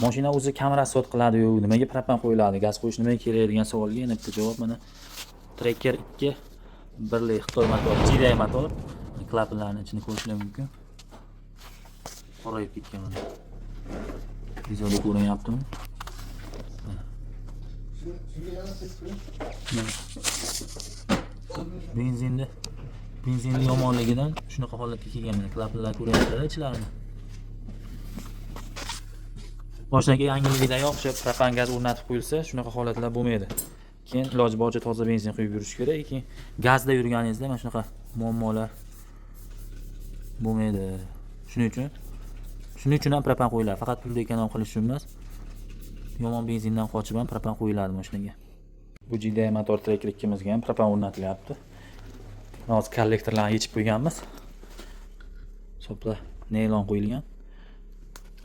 Mashina o'zi kam расход qiladi-yu, nimaga propan qo'yiladi, gaz qo'yish nimaga kerak degan savolga yana bitta javob mana. Tracker 2 birli Xitoy motor, GDI motor. Klapanlarni ichini ko'rishlar mumkin. Qorayib ketgan mana. Videoda ko'rinyaptimi? Shunga yana sepib qo'ying. Mana. Benzinni yomonligidan shunaqa holatga kelgan mana klapanlar ko'ryapsizlar ichlarini. Boshidagi yangiligida o'sha propan gaz o'rnatib qo'yilsa, shunaqa holatlar bo'lmaydi. Keyin iloji boricha toza benzin quyib yurish kerak. Keyin gazda yurganingizda mana shunaqa muammolar bo'lmaydi. Shuning uchun ham propan qo'yiladi. Faqat pulni эконом qilish uchun emas. Yomon benzindan qochib ham propan qo'yiladi mashinaga. Bu GDI motor Tracker ikkimizga ham propan o'rnatilyapti. Hozir kollektorlarni yechib qo'yganmiz. Sopla neylon qo'yilgan.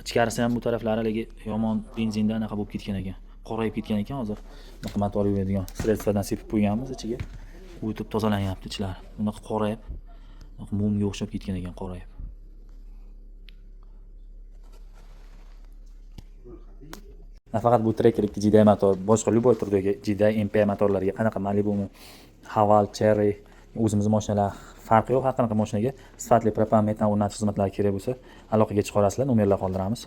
Ichkarisi ham bu taraflari haligi yomon benzinda anaqa bo'lib ketgan ekan. Qorayib ketgan ekan hozir. Bunaqa motor yuvadigan средство dan sepib qo'yganmiz ichiga. O'tib tozalanyapti ichlari. Bunaqa qorayib, bunaqa mumga o'xshab ketgan ekan qorayib. Nafaqat bu Tracker 2 GDI motor, boshqa любой turdagi GDI MPI motorlarga qanaqa Malibu'mi, Haval, Chery, o'zimizni mashinalar farqi yo'q. Har qanaqa mashinaga sifatli propan metan o'rnatish xizmatlari kerak bo'lsa, aloqaga chiqa olasizlar, nomerlar qoldiramiz.